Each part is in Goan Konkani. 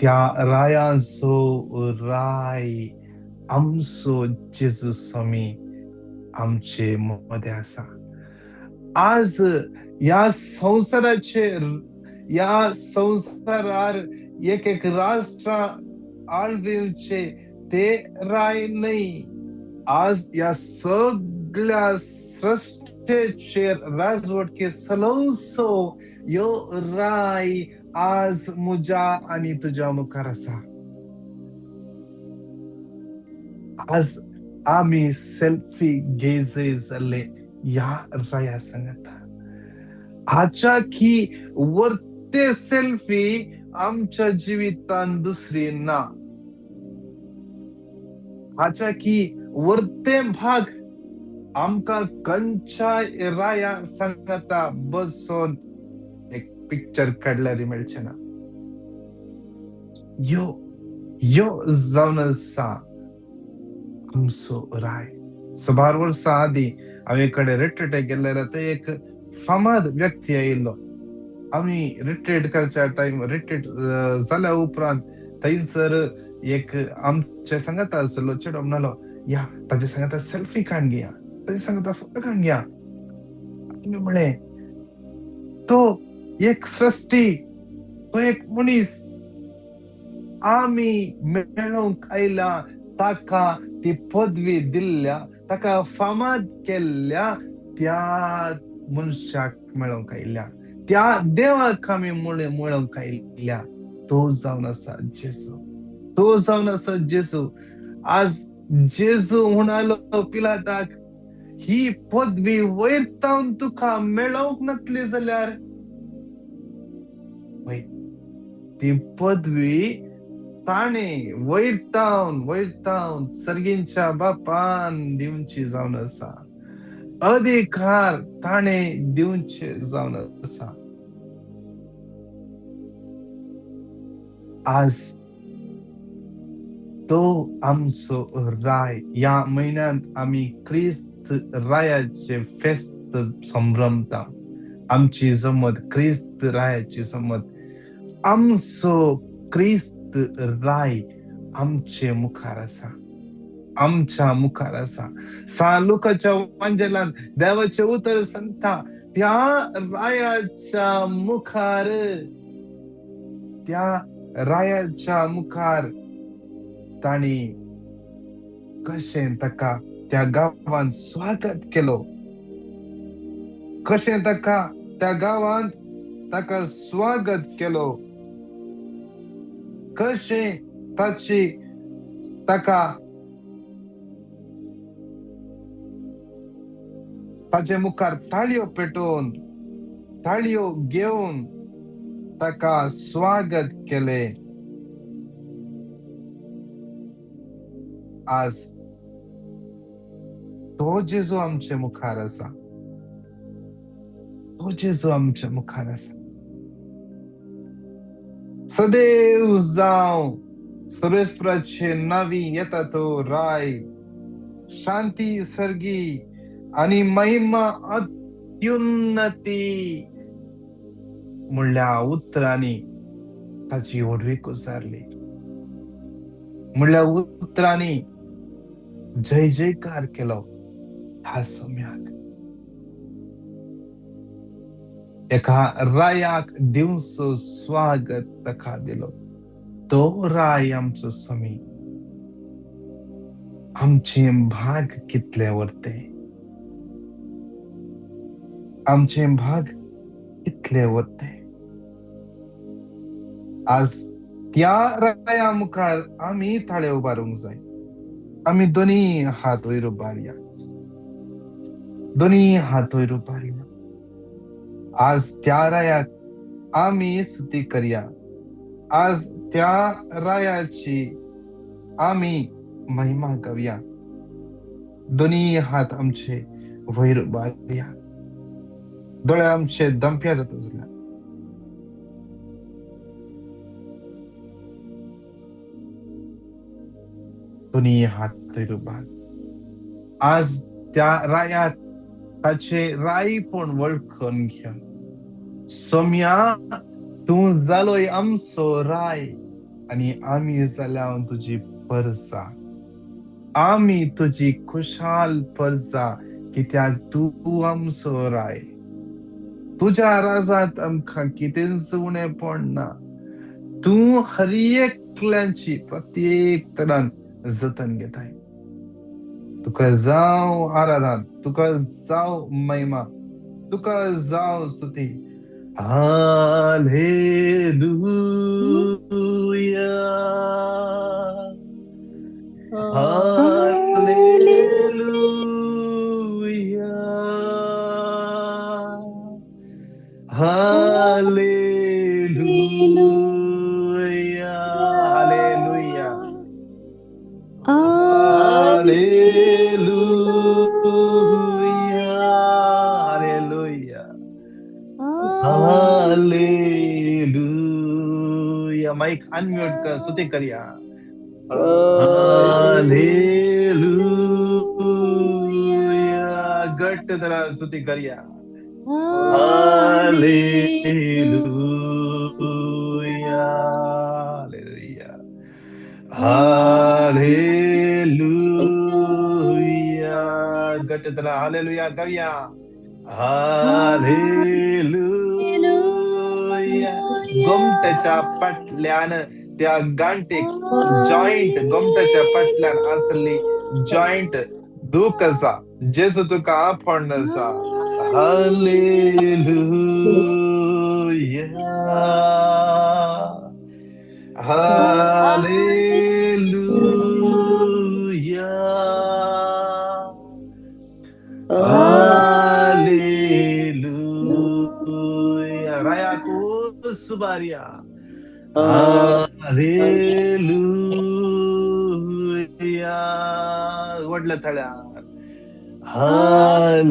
त्या रायाचो राय आमचो जेजू स्वामी आमचे मदें आसा. आज ह्या संवसाराचेर, ह्या संवसारार एक एक राष्ट्रां आळविवचे ते राय न्हय, आज ह्या सगळ्या सृश्टेचेर राजवटके चलोवचो ह्यो राय आज म्हज्या आनी तुज्या मुखार आसा. आज आमी सेल्फी घेयजय जाल्ले ह्या राया सांगता. हाच्या की वर्ते सेल्फी आमच्या जिवितान दुसरी ना. हाच्या की वर्ते भाग आमकां खंयच्याय राया सांगता बसून एक पिक्चर काडल्यार मेळचें ना. यो यो जावन आसा आमचो राय. सुमार वर्सां आदीं आमी कडेन रिट्रीट गेल्ले ते एक फामाद व्यक्ती आयिल्लो. आमी रिट्रीट करच्या टायम, रिट्रीट जाल्या उपरांत थंयसर एक आमचे सांगाता आसलो चेडो म्हणालो, या ताजे सांगाता सेल्फी काडून घेया, ताजे सांगाता फोटो काडून घेया. आमी म्हळें, तो एक सृश्टी, तो एक मनीस, आमी मेळोवंक आयला ताका ती पदवी दिल्ल्या, ताका फामाद केल्ल्या त्या मनशाक मेळोवंक आयिल्ल्या, त्या देवाक आमी मेळोवंक आयिल्ल्या. तो जावन आसा जेजू, तो जावन आसा जेजू. आज जेजू म्हणालो पिलाताक, ही पदवी वयर तावन तुका मेळोवंक नासली जाल्यार वय ती पदवी ताणें वयर तावन, वयर तावन सर्गींच्या बापान दिवची जावन आसा. अधिकार ताणें दिवचे जावन आसा. आज तो आमचो राय. ह्या म्हयन्यांत आमी क्रिस्त रायाचे फेस्त संभ्रमता. आमची जमत क्रिस्त रायाची जमत. आमचो क्रिस्त राय आमचे मुखार आसा, आमच्या मुखार आसा. सान लुकाच्या वांजेलान देवाचें उतर सांगता, त्या रायाच्या मुखार, त्या रायाच्या मुखार तांणी कशें ताका त्या गांवांत स्वागत केलो, कशें ताका त्या गांवांत ताका स्वागत केलो, कशें ताची ताका ताचे मुखार ताळयो पेटोवन, ताळयो घेवन ताका स्वागत केलें. आज तो जेजू आमचे मुखार आसा, तो जेजू आमचे मुखार आसा. सदैव जावं सर्वेस्पराचे नावी येता तो राय, शांती सर्गी आनी महिमा अत्युन्नती म्हणल्या उतरांनी ताची व्हडवीक उचारली, म्हणल्या उतरांनी जय जयकार केलो ह्या सम्याक. एका रायाक दिवचो स्वागत ताका दिलो. तो राय आमचो स्वामी. आमचे भाग कितले वरते, आमचे भाग कितले वरते. आज त्या राया मुखार आमी ताळे उबारूंक जाय. आमी दोनी हात वयर उबारया, दोनी हात वयर उबारया. आज त्या रायाक आमी स्तुती करया. आज त्या रायाची आमी महिमा गावया. दोनी हात आमचे वयर उबारया. दोळे आमचे दमप्या जाता जाल्यार दोनी हात वयर उबार. आज त्या रायाक ताचे रायपण वळखून घेवन, सोम्या तूं जालोय आमचो राय, आनी आमी जाल्या तुजी परसा, आमी तुजी खुशाल परजा, कित्याक तूं आमचो राय. तुज्या राजांत आमकां कितेंच उणें पडना. तूं हर एकल्याची प्रत्येक तरान जतन घेताय. तुका जावं आराधन, तुका जावं महिमा, तुका जावं स्तुती. Hallelujah, hallelujah, hallelujah, hallelujah, hallelujah, hallelujah, hallelujah. Mike unmute कर, स्तुती करया. हालेलुया. घट्ट तरा स्तुती करया. Hallelujah, hallelujah, hallelujah. घट्ट तरा हालेलुया करया. हालेलुया. गोमट्याच्या फाटल्यान त्या गांठीक जॉईंट, गोमट्याच्या फाटल्यान आसली जॉईंट दूख आसा, जेजू तुका आपोवन आसा. हालेलुया, हालेलुया, हालेलुया. रायाक सुबारिया. हालेलुया. व्हडल्या थळ्यार हालेलुया,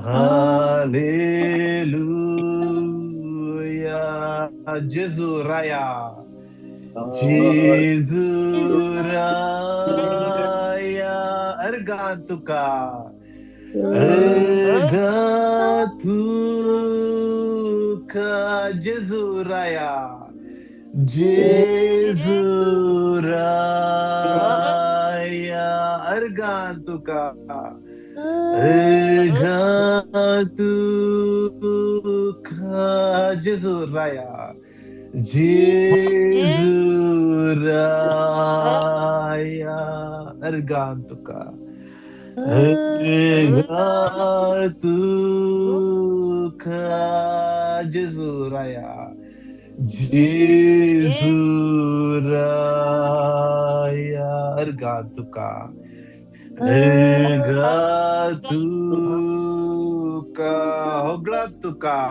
हालेलुया. जेजू राया, जेजू राया. अर्गां तुका, अर्गां तुका. जेजू राया, जेजू राया. अर्गां तुका, अर्गां तुका. जेजू राया, जेजू राया. अर्गां तुका, अर्गां तुका. जेजू राया, जेजू राया. अर्गां तुका, अर्गां तुका. होगळाप तुका,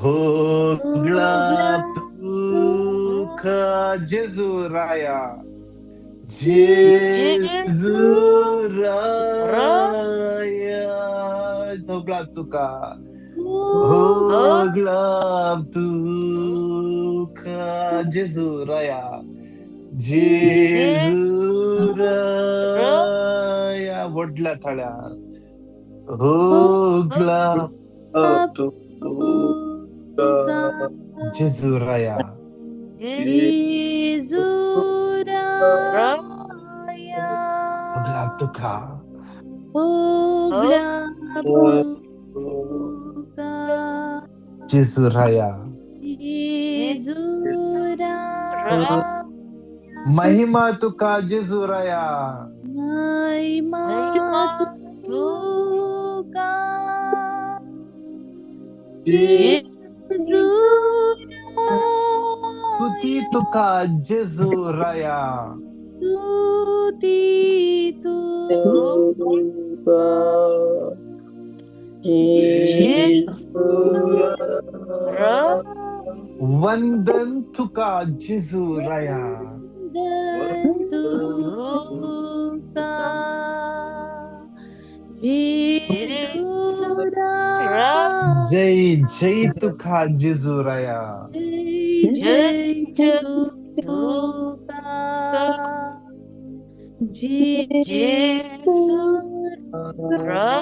होगळाप तुका. जेजू राया, जेजू राया. होगळाप तुका, होगळाप तुका. जेजू राया, जेजू राया. व्हडल्या थळ्यार होगळाप जेजू राया, जेजू राया. होगळाप तुका, होगळाप तुका. जेजू राया. जेजू राया. महिमा तुका जेजू राया, महिमा तुका जेजू राया. स्तुती तुका जेजू राया, स्तुती तुका जेजू. वंदन तुका जेजू राया, वंदन तुका जेजू राया. जय जय तुका जेजू राया, जय जय तुका जेजू राया.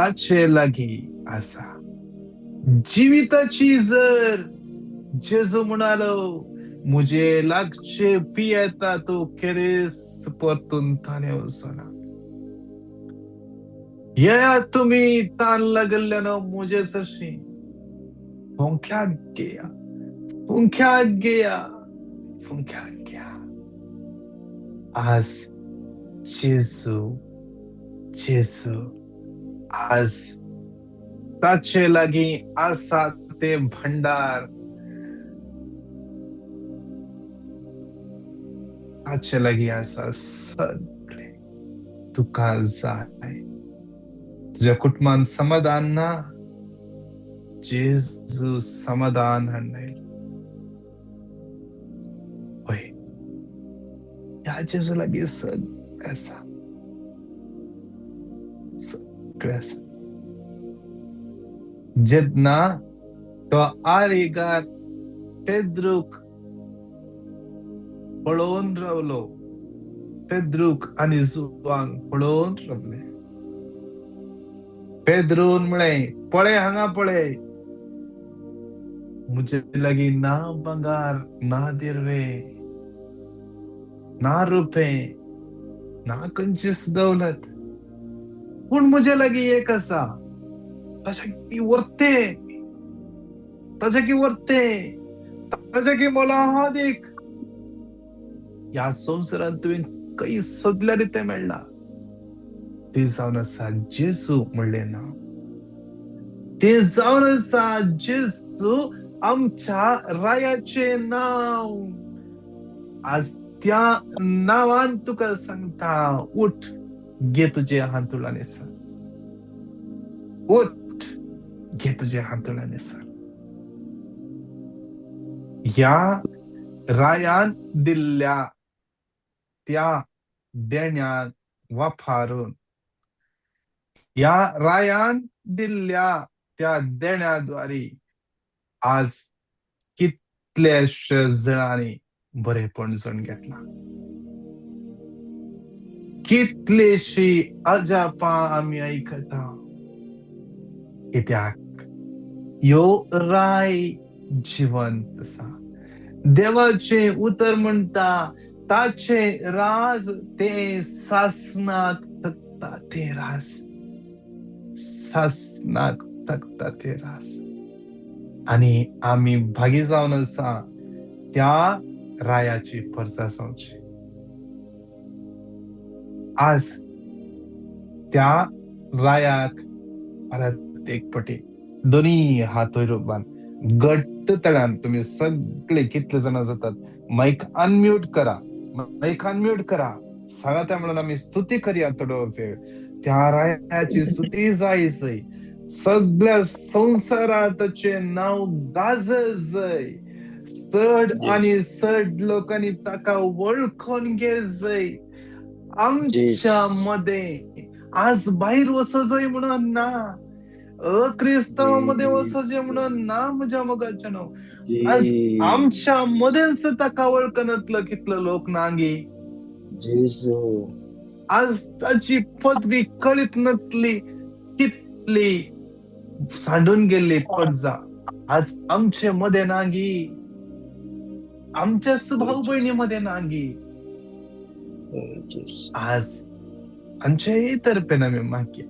ताचे लागीं आसा. जिविताची जर जेजू म्हणालो मुजे लागचे पियेता तो केदेस परतून ताणें वचना. येया तुमी तान लागल्ल्यानो मुजे सरशी, फुंख्याक घेया, फुंख्याक घेया, फुंख्याक घेया. आज जेजू, जेजू आज ताचे लागीं आसा ते भंडार, ताचे लागीं आसा सगळे तुका जाय. तुज्या कुटुंबान समाधान ना, जेजू समाधान हाडलें. हय, ह्या जेजू लागीं सगळें आसा, सगळें आसा. जेन्ना तो आरेगार पेद्रूक पळोवन रावलो, पेद्रूक आनी जुवांक पळोवन रावले. पेद्रून म्हळें, पळय हांगा पळय, मुजे लागीं ना भांगर, ना दिरवे, ना रुपे, ना खंयचीच दौलत, पूण मुजे लागीं एक आसा, ताच्या की वर्ते, ताच्या की वर्ते, ताच्या की मोला आहा देख. ह्या संवसारांत तुवें खंय सोदल्यार तें मेळना. तें जावन आसा जेजू म्हणलें नांव, तें जावन आसा जेजू आमच्या रायाचें नांव. आज त्या नांवान तुका सांगता, उठ, घे तुजे हांतुळाने सर, उठ, घे तुजे हांतुळाने सर. ह्या रायान दिल्ल्या त्या देण्याक वापरून, ह्या रायान दिल्ल्या त्या देण्याद्वारे आज कितलेशे जाणांनी बरेपण जण घेतला, कितलीशी अजापां आमी आयकता. कित्याक ह्यो राय जिवंत आसा. देवाचें उतर म्हणटा ताचें राज तें सासनाक तकता, तें राज सासनाक तकता, तें राज. आनी आमी भागी जावन आसा त्या रायाची परसा जावची. आज त्या रायाक परत एक पटी दोनी हात वयर बांद, घट्ट तळ्यान तुमी सगळे कितले जाणां जातात, मायक अनम्यूट करा, मायक अनम्यूट करा. सांगाता म्हणून आमी स्तुती करया थोडो वेळ. त्या रायाची स्तुती जाय जय, सगळ्या संवसारात ताचें नांव गाजत जय, चड आनी चड लोकांनी ताका वळखून घे जय. आमच्या मदें आज भायर वचो जय म्हणून ना, अक्रिस्तांव मध्ये वचो म्हणून ना, म्हज्या मोगाच्या न्हू, आज आमच्या मदेंच ताका वळखनातलो कितलो लोक नांगी. आज ताची पदवी कळीत नातली कितली सांडून गेल्ली पडजा आज आमचे मदें नांगी, आमच्या भाऊ भयणी मदें नांगी. आज तांचेय तर्फेन आमी मागया,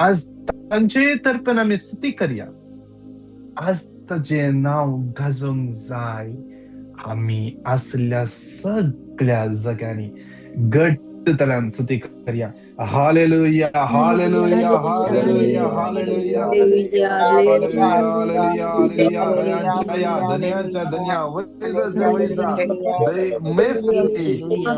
आज तांचेय तर्फेन आमी स्तुती करया. आज ताजें नांव गाजोवंक जाय. आमी आसल्या सगळ्या जाग्यांनी घट्ट तल्यान स्तुती करया. Hallelujah, hallelujah, hallelujah, hallelujah, hallelujah, hallelujah. रायांच्या धन्याच्या धन्या, वैजाच्या वैजा, मेस्त्री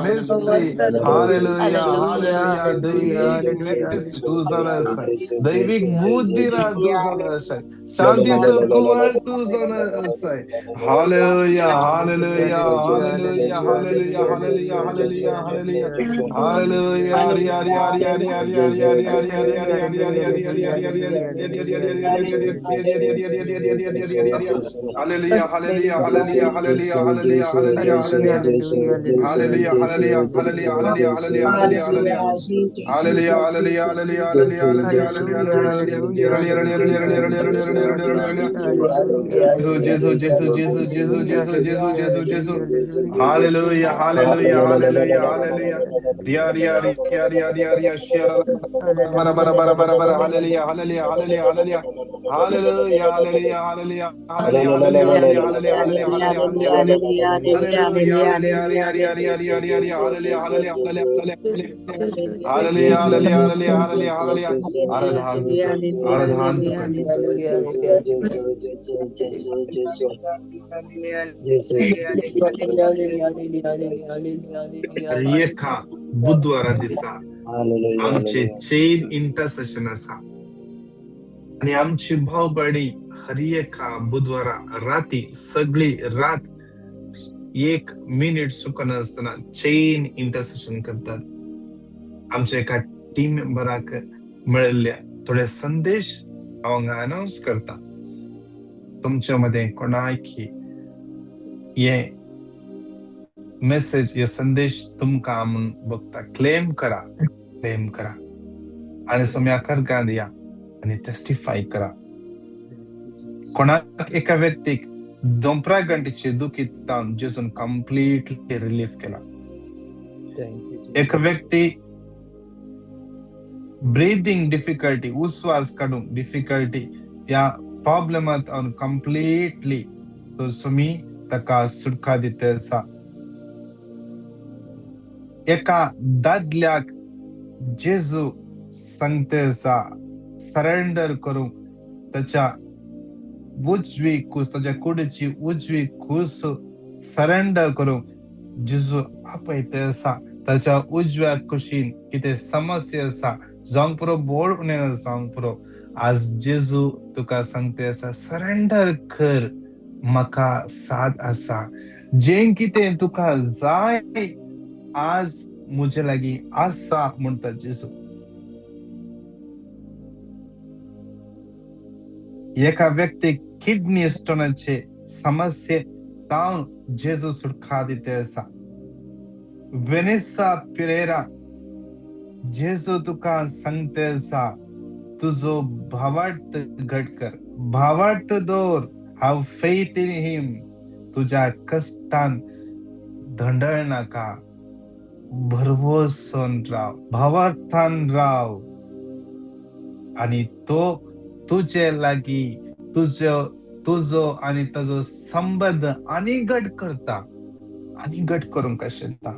मेस्त्री. Hallelujah, hallelujah. दैवीक मेस्त तूं जावन आसाय, दैवीक बुद्धी तूं जावन आसाय, शांतीचो कुंवर तूं जावन आसाय. Hallelujah, hallelujah, hallelujah, hallelujah, hallelujah, hallelujah, hallelujah, hallelujah. Hallelujah, hallelujah, hallelujah, hallelujah, hallelujah, hallelujah, hallelujah. Hallelujah, hallelujah, hallelujah, hallelujah, hallelujah, hallelujah, hallelujah. Hallelujah, hallelujah, hallelujah, hallelujah, hallelujah, hallelujah, hallelujah. Jesu, Jesu, Jesu, Jesu, Jesu, Jesu, Jesu, Jesu. Hallelujah, hallelujah, hallelujah, hallelujah. Ria, ria, ria, ria, ria, ria, shia, bara, bara, bara, bara, bara. Hallelujah, hallelujah, hallelujah, hallelujah. Hallelujah, hallelujah, hallelujah, hallelujah, hallelujah, hallelujah, hallelujah, hallelujah, hallelujah. Hallelujah, hallelujah, hallelujah, hallelujah, hallelujah, hallelujah, hallelujah, hallelujah, hallelujah, hallelujah, hallelujah, hallelujah. आराधन तुका, आराधन तुका. एका बुधवारा दिसा आमचे चेन इंटरसेशन आसा आनी आमची भाव भयणी हर एका बुधवारा राती सगळी रात एक मिनिट चुकनासतना चेन इंटरसेशन करतात. आमच्या एका टीम मेंबराक मेळिल्ले थोडे संदेश हांव हांगा अनावन्स करता. तुमच्या मदें कोणाक हे मेसेज, हे संदेश तुमकां म्हूण बघता, क्लेम करा, क्लेम करा आनी सोम्या कर्गान या आनी टेस्टिफाय करा. कोणाक एका व्यक्तीक दोंपरा घंटेचे दुखीत तावन जेजून कंप्लिटली रिलीफ केला. एक व्यक्ती ब्रीदिंग डिफिकल्टी, उस्वास काडूंक डिफिकल्टी, त्या प्रॉब्लेमांत कंप्लिटली तो सुमी ताका सुटका दिता आसा. एका दादल्याक जेजू सांगता आसा सरेंडर करूंक ताच्या उजवी कूस, ताच्या कुडीची उजवी कूस सरेंडर करूंक जेजू आपयता आसा. ताच्या उजव्या कुशीन कितें समस्या आसा जावंक पुरो, बोळ उणें जावंक पुरो, आज जेजू तुका सांगता आसा सरेंडर कर, म्हाका साथ आसा, जें कितें तुका जाय आज म्हजे लागीं आसा म्हणटा जेजू. एका व्यक्तीक किडनी स्टोनाचे समस्ये तावन जेजू सुटका दिता आसा. वेनेसा पिरेरा, जेजू तुका सांगता आसा तुजो भावार्थ घट कर, भावार्थ दवर, have faith in him. तुज्या कश्टान धंडळ नाका, भरवोसन राव, भावार्थान राव आनी तो तुजे लागीं तुजो तुजो आनी ताजो संबंद आनी घट करता, आनी घट करूंक शकता.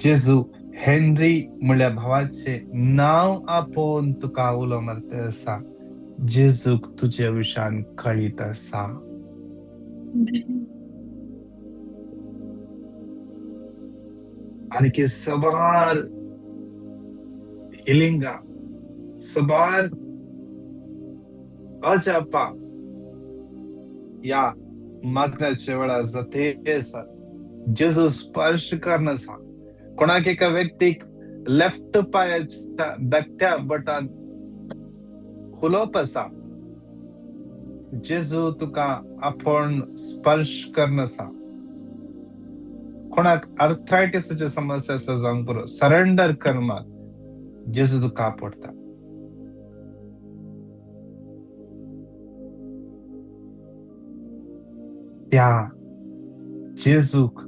जेजू हेनरी म्हणल्या भावाचे नांव आपोवन तुका उलो मारता आसा. जेजूक तुजे विशान कळीत आसा. आनी सबार हिलिंगा, सबार अजापा या मागण्याच्या वेळार जाते आसा. जेजू स्पर्श करना आसा. कोणाक एका व्यक्तीक लेफ्ट पायाच्या धाकट्या बटान खुलोप आसा, जेजू तुका आपोवन स्पर्श करना आसा. कोणाक आर्थरायटीसाची समस्या आसा जावंक पुरो, सरेंडर कर मात, जेजू तुका आपडटा. त्या जेजूक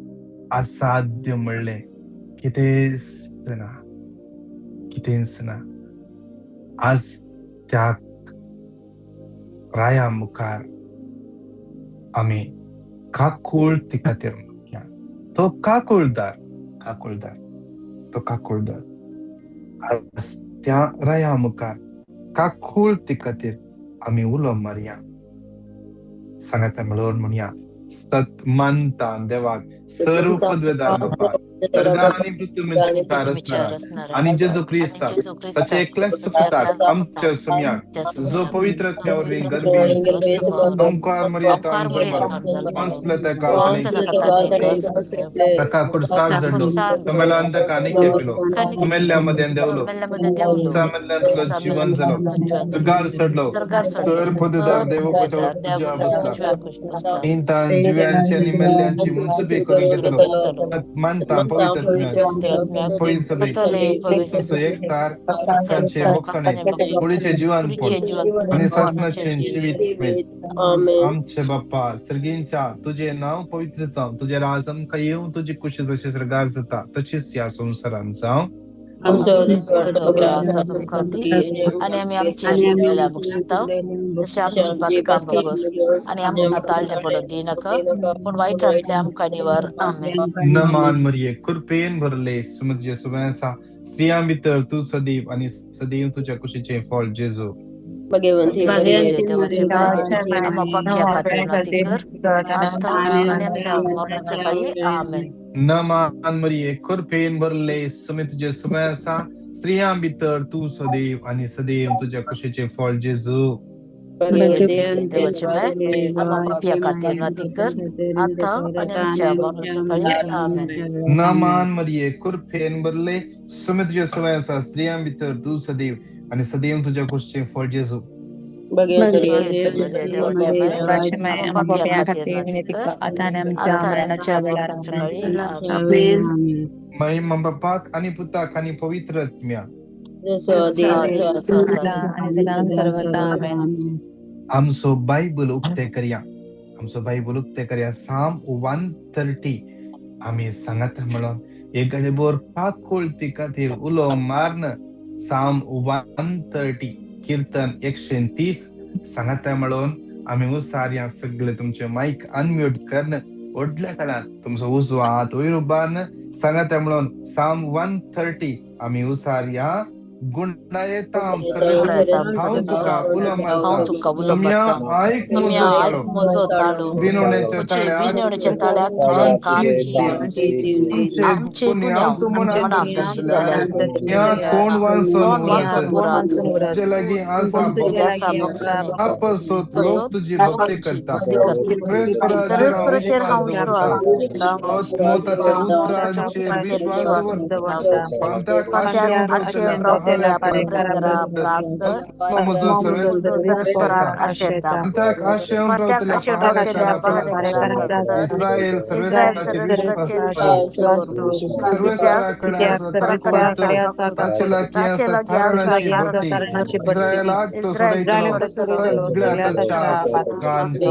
असाध्य म्हणलें कितेंच ना, कितेंच ना. आज त्या राया मुखार आमी काकूळ ती खातीर मागया. तो काकूळदार, काकूळदार, तो काकूळदार. आज त्या राया मुखार काकूळ ती खातीर आमी उलो मारया. सांगाता मेळोवन म्हणया, सत मानता देवाक सर्व पदवेदार बापाक. सर्गा आनी पृथ्वीचेर असणारा आनी जेजू क्रिस्ता ताचे एकल्याच पुताक आमच्या सुम्याक जो पवित्र आत्म्या वरवीं गर्भीन ओंकार मरियेतान जल्मलो पोन्स पिलाता काळांतले ताका कुर्सार जडलो तमेलान ताका निके पिलो तुमेल्ल्या मदें देवलो सामेल्यांतलो जीवन जालो तुगार चडलो सर पदुदार देवोपाच्या तुज्या बसला इंतान जिव्यांची आनी मेल्ल्यांची मुन्सुबी करून घेतलो मानता पवित्र आत्म्याक पवित्र सभेक तसो एक तार तांचे बोगसाणे कुडीचे जीवनपण आनी सासणाचे जिवीत मेळ. आमचे बाप्पा सर्गींच्या तुझे नाव पवित्र जावं, तुजें राज आमकां येवं, तुजी कुशी जशी सर्गार जाता तशीच ह्या संवसारांत जावं. आमचो दिसपट्टो ग्रास आमकां दी आनी आमी आमचे चुकलेल्या बक्षिताव तशें आमची पातकां भोगोस आनी आमकां ताळणे पडूं दिनाका, पूण वायटांतले आमकां निवार. आमेन. नमान मरिये, कृपेन भरले, सुमत सुबें आसा, स्त्रियां भितर तूं सदैव आनी सदैव तुज्या कुशीचें फळ जेजू. भगवंती मरिये, देवाची माय, आम्हा पापयां खातीर विनंती कर, आतां आनी आमच्या मरणाच्या काळी. आमेन. नमान मरिये, कृपेन भरले, सुमत तुझे सुबें आसा, स्त्रियां भितर तूं सदैव आनी सदैव तुज्या कुशीचें फळ जेजू. भगवंती देवाची माय, आम्हा पापयां खातीर विनंती कर, आतां आनी आमच्या मरणाच्या काळी. आमेन. नमान मरिये, कृपेन भरले, सुमत तुझे सुबें आसा, स्त्रियां भितर तूं सदैव आनी सदैव तुज्या कुशीचें फळ जेजू. भगवंती मरिये, देवाची माय, आम्हा पापयां खातीर विनंती कर, आतां आनी आमच्या मरणाच्या वेळार. आमेन. महिमा बापाक आनी पुताक आनी पवित्र आत्म्याक. जसो आदी तसो आतां आनी सदां सर्वदा. आमेन. आमचो बायबल उक्ते करया, आमचो बायबल उक्ते करया, साम 130. आमी सांगात म्हणून एक घडीभर काकुळती खातीर उलो मारन साम 130, किर्तन 130 सांगाता म्हणून आमी उसारया. सगळे तुमचे मायक अनम्यूट करन व्हडल्या काळान तुमचो उजवो हात वयर उबारन सांगाता म्हणून साम 130 आमी उसारया. गुणायता सर्वेश्वर, हांव तुका उलो हांव मारता, तुका उलो सुम्या मारता, आयक तुमी म्हजो आयक ताळो, म्हजो ताळो, विनवणेच्या तुजे ताळ्याक विनवणेच्या ताळ्याक तुजे कान कान चीर चीर दी. आमचे आमचे गुन्यांव गुन्यांव तूं मना मनांत जाल्यार ह्या कोण वाचून कोण उरत वाचून उरत, तुजे लागीं आसा तुजे आसा बक्षणे, आपसोत लोक तुजी लोक भक्ती तुजी करता, भक्ती करता, परस्पराचेर हांव परस्पराचेर विश्वास हांव विश्वास दवरता, दवरता, मोताच्या उतरांचेर विश्वास विश्वास दवरता, दवरता, पंथाक पंथाक आशेवन आशेवन रावतल्या रावतल्या पारेकरां प्रास, म्हजो सर्वेश्वराक सर्वेश्वराक आशेता, पंथाक आशेवन पंथाक रावतल्या आशेवन रावतल्या पहारेकारा प्रास, पहारेकारा प्रास, इस्रायल इस्रायल सर्वेश्वराचेर विश्वास सर्वेश्वराचेर दवर, विश्वास दवर, सर्वेश्वरा कडेन आसा सर्वेश्वरा काकुळट, कडेन आसा ताचे लागीं ताचे आसा लागीं आसा तारणाची भरती, इस्रायलाक तो इस्रायल सोडयतलो तो सोडयतलो सगळ्या ताच्या पातकांत.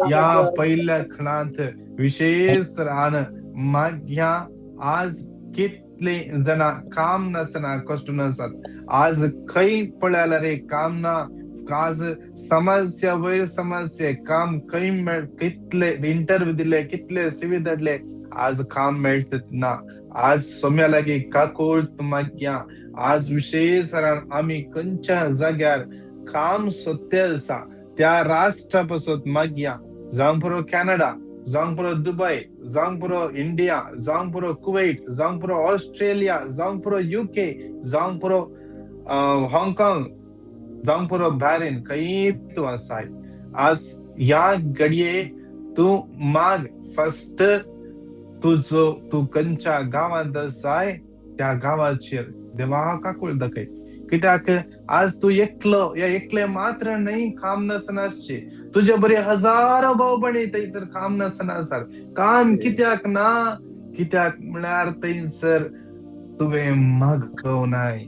ह्या पहिल्या खणांत विशेष रान माग्या. आज कितले जाणां काम नासतना कश्ट नासत, आज खंय पळयल्यार रे काम ना, आज समस्या वयर समस्या, काम खंय मेळ, कितले इंटरव्यू दिले, कितले सिवी धाडले, आज काम मेळत ना. आज सोम्या लागीं काकुळट माग्या. आज विशेष रान आमी खंयच्या जाग्यार काम सोदते आसा त्या राष्ट्रा पासत मागया, जावं पुरो कॅनडा, जावं पुरो दुबय, जावं पुरो इंडिया, जावं पुरो कुवैत, जावं पुरो ऑस्ट्रेलिया, जावं पुरो युके, जावं पुरो हाँगकाँग, जावं पुरो बॅरीन, खंय तूं आसाय आज ह्या घडये तूं माग. फर्स्ट तुजो तूं खंयच्या गांवांत आसाय त्या गांवाचेर देवा काकूळ दाखय, कित्याक आज तूं एकलो या एकले मात्र न्हय काम नासतना आसचे, तुजे बरे हजारो भाव भयणी थंयसर काम नासतना आसात. काम कित्याक ना, कित्याक म्हळ्यार थंयसर तुवें मागोवनाय.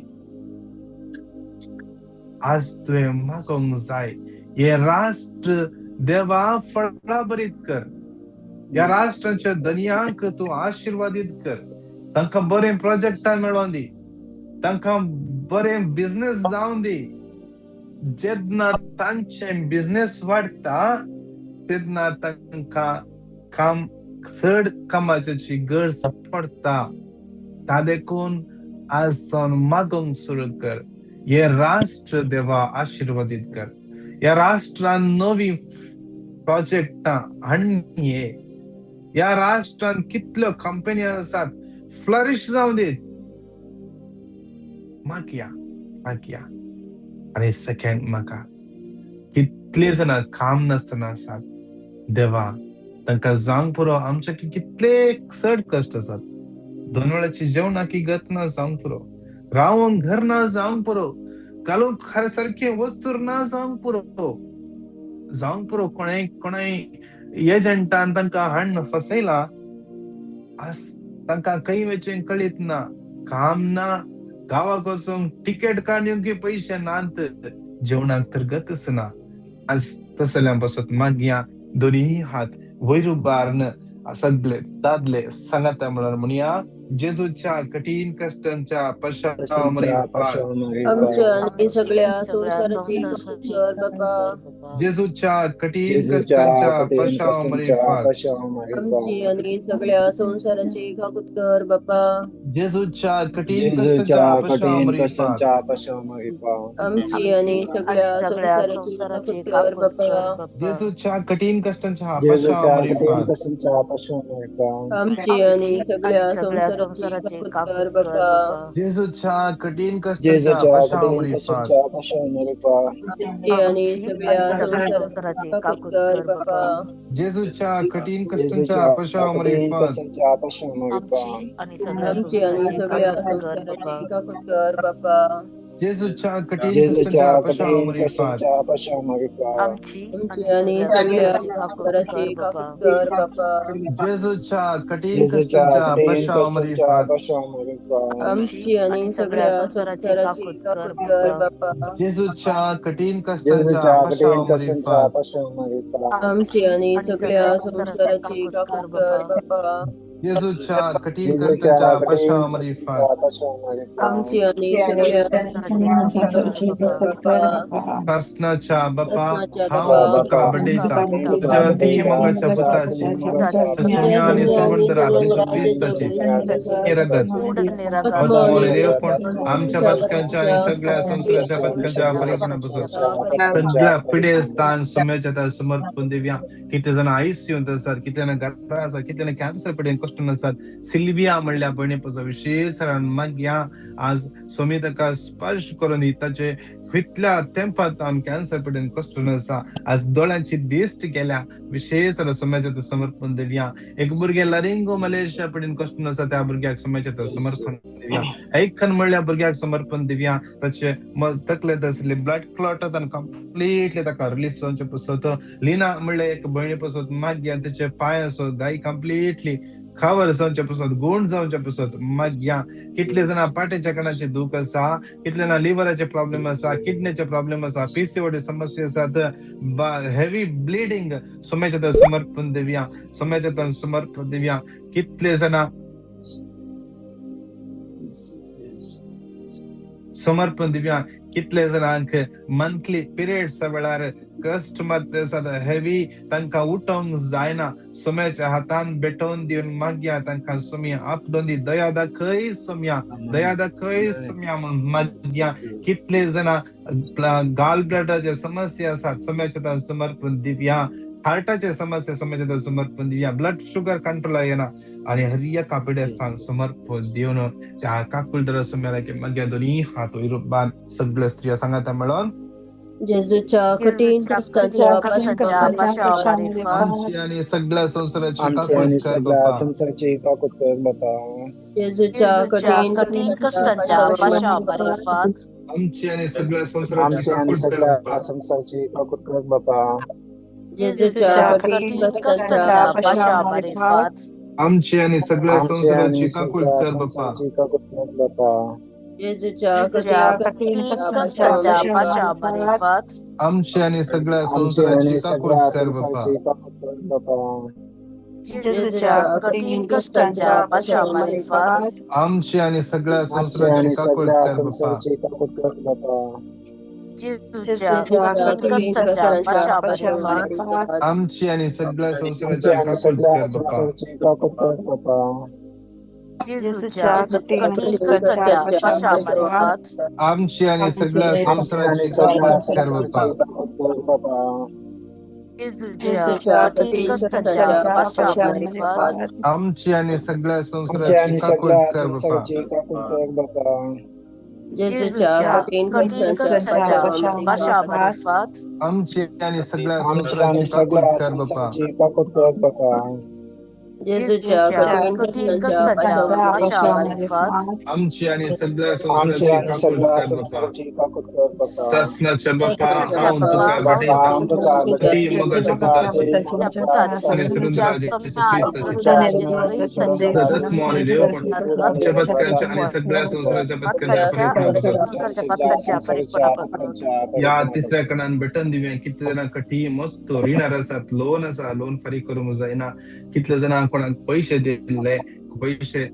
आज तुवें मागोवंक जाय, हे राष्ट्र देवा फळाभरीत कर, ह्या राष्ट्राच्या धनयांक तूं आशिर्वादीत कर, तांकां बरें प्रोजेक्टां मेळोवन दी, तांकां बरें बिझनेस जावन दी. जेन्ना तांचें बिझनेस वाडटा तेन्ना तांकां काम चड कामाची गरज पडटा. ता देखून आज सावन मागोवंक सुरू कर, हे राष्ट्र देवा आशिर्वादीत कर, ह्या राष्ट्रान नवी प्रोजेक्टां हाडये, ह्या राष्ट्रान कितल्यो कंपनी आसात, फ्लरिश जावं दी. मागया मागया. आनी सेकंड म्हाका कितले जाणां काम नासतना आसात देवा, तांकां जावंक पुरो. आमच्या कितले चड कश्ट आसात. 2 वेळाची जेवणाकी गत ना जावंक पुरो, रावंक घर ना जावंक पुरो, घालूंक सारकें वस्तूर ना जावंक पुरो, जावंक पुरो. कोणाय कोणाय एजंटान तांकां हाडून फसयला, आज तांकां खंय वचें कळीत ना, काम ना, गांवाक वचूंक तिकेट काडूंक पयशे नात, जेवणाक तर गतच ना. आज तसल्या पासत मागया दोनूय हात वयर उबारून सगळे दादले सांगाता म्हणून म्हणया, जेजूच्या कठीण कष्टांच्या पश्चाताप आमच्या आणि सगळ्या संसाराची काकूत कर बापा. जेजूच्या कठीण कष्टांच्या पश्चाताप आमची आणि सगळ्या संसाराची काकूत कर बापा. जेजूच्या कठीण कष्टांच्या पश्चाताप आमची आणि सगळ्या संसाराची काकूत कर बापा. जेजूच्या कठीण कष्टांच्या पश्चाताप आमची आणि सगळ्या संसाराची काकूत कर बापा. जेजूच्या कठीण कष्टांच्या पश्चाताप आमची आणि सगळ्या संसाराची काकूत कर बापा. जेजूच्या कठीण कष्टांच्या पश्चाताप आमची आणि सगळ्या संसाराची काकूत कर बापा. जेजूच्या कठीण कष्टांच्या पश्चाताप आमची आणि सगळ्या संसाराची काकूत कर बापा. जेजूच्या कठीण कष्टांच्या पश्चाताप आमची आणि सगळ्या संसाराची काकूत कर बापा. जेजूच्या कठीण कष्टांच्या पश्चाताप आमची आणि सगळ्या संसाराची काकूत कर बापा. जेजूच्या कठीण कष्टांच्या पश्चाताप आमची आणि सगळ्या संसाराची काकूत कर बापा. सासनाच्या बापा, हांव तुका भेटयता तुज्या अती मोगाच्या पुताची ससुम्या आनी सुवंतरा जेजू क्रिस्ताची रगत देवपण आमच्या पथकांच्या आणि सगळ्या संसाराच्या पथकांच्या परिपूर्ण बसत सगळ्या पिडेस्तान सुम्याच्या समर्पण दिव्या. किती जण आयसीयूंत आसात, किती जाण घरा आसात, किती जाण कॅन्सर पिडेन कश्ट आसात. सिल्विया म्हणल्या भयणी विशेष मागया आज स्वामी ताका स्पर्श करून दी. ताचे इतल्या तेंपात आम कॅन्सर पिडेन कश्ट आसा, आज दोळ्यांची दिश्ट केल्या विशेष सोम्याच्या समर्पण दिवया. एक भुरगें लरिंगो मलेशिया पिडेन कश्ट आसा, त्या भुरग्याक सोम्याच्या समर्पण दिवया. ऐकन म्हणल्या भुरग्याक समर्पण दिवया. ताचे तकलेंत आसले ब्लड क्लॉट आनी कंप्लिटली ताका रिलीफ जावचें पसत. लिना म्हणल्या एक भयणी पसत मागया ताचे पांय आसो गाय कंप्लिटली खबर जावचे पसत, गुण जावचे पसत मागया. कितले जाणां पाट्याच्या कणाचे दूख आसा, कितले जाणां लिव्हराचे प्रॉब्लेम आसा, किडनीचे प्रॉब्लेम आसा, पीसीओडी समस्या आसात, हेवी ब्लिडींग सोम्याच्या समर्पण दिवया, सोम्याच्या समर्पण दिवया. कितले जाणां समर्पण दिवया. कितले जाणांक मंथली पिरियड्स वेळार कश्ट मारता हेवी, तांकां उठोवंक जायना, सोम्याच्या हातान भेटोवन दिवन मागया. तांकां सोम्या आपडोवन दी, दया दाखय सोम्या, दया दाखय सोम्या म्हणून मागया. कितले जाणां गाल ब्लॅडराचे समस्या आसात, सोम्याच्या हातान समर्पण दिवया. हार्टाचे समस्या सोम्याच्या हातान समर्पण दिवया. ब्लड शुगर कंट्रोल येना आनी हर एका पिडेस्तांक समर्पण दिवन त्या काकुळदर सोम्याला मागया. दोन्ही हात वयर बांद सगळ्यो स्त्रिया सांगाता मेळोन, जेजूच्या कठीण कष्टांच्या आमची आणि सगळ्या संसाराची काकूत कर बापा. जेजूच्या कठीण कष्टांच्या आमची आणि सगळ्या संसाराची काकूत कर बापा. जेजूच्या कठीण कष्टांच्या आमची आणि सगळ्या संसाराची काकूत कर बापा. जेजूच्या कठीण कष्टांच्या आमची आणि सगळ्या संसाराची काकूत कर बापा. जेजूच्या कठीण कष्टांच्या आमची आणि सगळ्या संसाराची काकूत कर बापा. जेजूच्या कठीण कष्टांच्या आमची आणि सगळ्या संसाराची काकूत कर बापा. जेजूच्या कठीण कष्टांच्या आमची आणि सगळ्या संसाराची काकूत कर बापा. जेजूच्या कठीण कश्टांच्या पाशामारिफात आमची आणि सगळ्या आमची संसाराची आणि काकूट सगळ्या कर बापा. संसाराची काकूट कर बापा. जेजूच्या कठीण कठीण कष्टांच्या कष्टांच्या पाशामारिफात पाशामारिफात आमची आणि सगळ्या आमची आणि संसाराची काकूट सगळ्या कर बापा. संसाराची काकूट कर बापा. जेजूच्या जेजूच्या कठीण कठीण कष्टांच्या कष्टांच्या पाशामारिफात पाशामारिफात आमची आणि सगळ्या आमची संसाराची आणि काकूट सगळ्या कर बापा. संसाराची काकूट कर बापा. सासनाच्या बापा, सासनाच्या हांव बापा, तुका हांव भेटयतां. हांव तुका ती भेटयतां. मोगाच्या पुताची पुताची आनी तुमच्या सुरेंद्र जेजू सोम्या आणि क्रिस्ताची सुरेंद्र जेजू क्रिस्ताची आत्मो आणि देवपण आमच्या पत्करांच्या आणि सगळ्या संसाराच्या पत्करांच्या पत्करांच्या परिपूर्ण संसाराच्या पत्करांच्या परिपूर्णापासून. या तिसऱ्या कणान भेटन दिव्या. कितले जाणां कठी मस्त रिणार आसात, लोन आसा, लोन फारीक करूंक जायना. कितले जाणां कोणाक पयशे दिल्ले, पयशे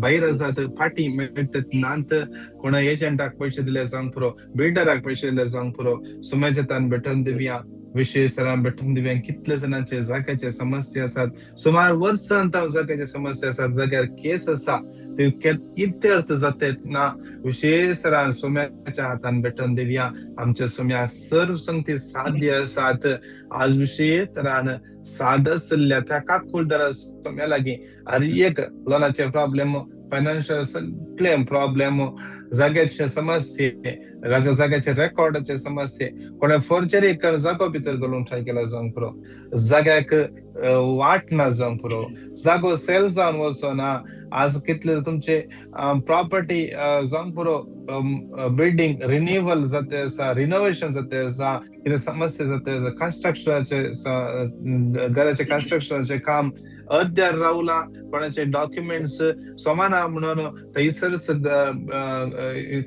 भायर आसात, फाटीं मेळटात नात. कोणा एजंटाक पयशे दिले जावंक पुरो, बिल्डराक पयशे दिले जावंक पुरो. सुम्याच्या तान भेटन दिवया, विशेष तरान भेटून दिवया. कितले जाणांचे जाग्याचे समस्या आसात, सुमार वर्सान जाग्याचे समस्या आसात, जाग्यार केस आसा, ते कितें अर्थ जातात ना. विशेष तरान सोम्याच्या हातान भेटून दिवया. आमच्या सोम्या सर्व संगती साध्य आसात. आज विशेष तरान साद आसल्या त्या काकुळदारा सोम्या लागीं हर एक लोनाचे प्रॉब्लेम, फायनान्शियल सगळे प्रॉब्लेम, जाग्याचे समस्ये, जाग्याचे रेकॉर्डाचे समस्ये, कोणे फोर्जरी कर जागो भितर घालून ट्राय केला जावंक पुरो, जाग्याक वाट ना जावंक पुरो, जागो सेल जावन वचना. आज कितले तुमचे प्रॉपर्टी जावंक पुरो, बिल्डींग रिन्युअल जाते आसा, रिनोव्हेशन जाते आसा, कितें समस्या जाते आसा, कन्स्ट्रक्शनाचे, घराचे कन्स्ट्रक्शनाचे काम अर्द्यार रावला, कोणाचे डॉक्युमेंट्स सोमाना म्हणून थंयसरच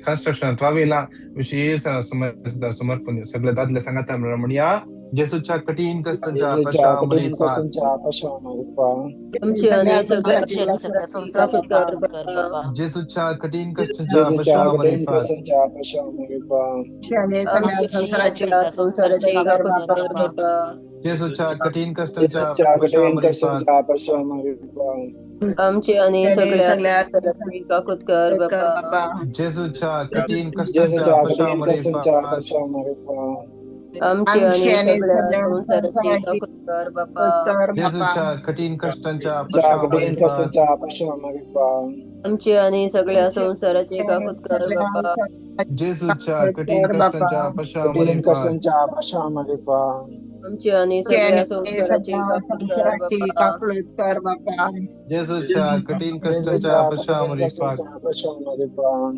कन्स्ट्रक्शन रावयला. विशेष समर्पण सगळे दादले सांगाता म्हणया. जेजूच्या कठीण कष्टांच्या जेजूच्या कठीण पाशामारिफात कष्टांच्या पाशामारिफात. आमची आणि आमची सगळ्या आणि सगळ्या संसाराची संसाराची काकूट काकूट कर कर बापा. बापा. जेजूच्या कठीण कष्टांच्या जेजूच्या कठीण पाशामारिफात कष्टांच्या पाशामारिफात. आमची आणि सगळ्या आमची आणि संसाराची सगळ्या सगळ्या संसाराची संसाराची काकूट काकूट कर कर बापा. बापा. जेजूच्या कठीण कष्टांच्या जेजूच्या कठीण पाशामारिफात. कष्टांच्या पाशामारिफात. आमची आणि आणि सगळ्या सगळ्या संसाराची काकूट कर कर बापा. बापा. जेजूच्या कठीण कष्टांच्या जेजूच्या कठीण कष्टांच्या पाशामारिफात. पाशामारिफात. आमची आमची आणि आणि सगळ्या सगळ्या संसाराची संसाराची काकूट कर बापा. कर बापा. जेजूच्या कठीण कष्टांच्या जेजूच्या कठीण पाशामारिफात. कष्टांच्या पाशामारिफात. आमची आणि सगळ्या आमची संसाराची आणि काकूट कर सगळ्या बापा. जेजूच्या संसाराची कठीण कर बापा. कष्टांच्या कठीण पाशामारिफात. कष्टांच्या पाशामारिफात. आमची आणि आमची सगळ्या आणि संसाराची सगळ्या काकूट कर संसाराची बापा. काकूट कर बापा. जेजूच्या कठीण कष्टांच्या जेजूच्या कठीण पाशामारिफात. कष्टांच्या पाशामारिफात.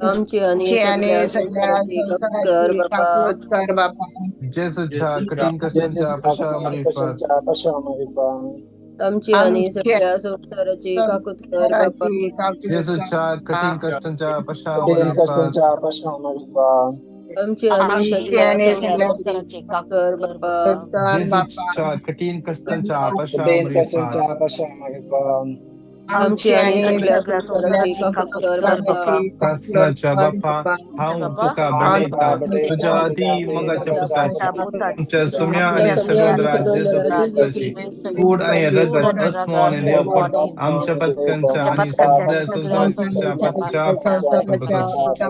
आमची आणि आमची आणि सगळ्या सगळ्या संसाराची काकूट कर संसाराची बापा. काकूट कर बापा. जेजूच्या कठीण कष्टांच्या जेजूच्या कठीण पाशामारिफात. कष्टांच्या पाशामारिफात. आमची आणि आमची सगळ्या संसाराची काकूट कर बापा. संसाराची काकूट कर जेजूच्या कठीण बापा. कष्टांच्या कठीण पाशामारिफात. कष्टांच्या पाशामारिफात. आमची आणि आमची सगळ्या आणि सगळ्या सगळ्या संसाराची संसाराची काकूट काकूट कर कर बापा. बापा. कर बापा. जेजूच्या कठीण कष्टांच्या कठीण पाशामारिफात. कष्टांच्या पाशामारिफात. आमची आमची आणि आणि सगळ्या सगळ्या सगळ्या संसाराची संसाराची काकूट काकूट कर कर बापा. बापा. सासनाच्या कर बापा, बापा. हांव बापा, तुका हांव भेटयतां. तुका भेटयतां. तुज्या तुज्या अती अती मोगाच्या मोगाच्या पुताची, पुताची आमच्या सोम्या आमच्या आणि सोम्या आणि सर्वेंद्रा जेजू सर्वेंद्रा जेजू क्रिस्ताची कूड आणि कूड रगत, आणि आत्मो आणि रगत, देवपण आत्मो आणि आमच्या पत्करांच्या आमच्या आणि पत्करांच्या सगळ्या सगळ्या संसाराच्या संसाराच्या पत्करांच्या पत्करांच्या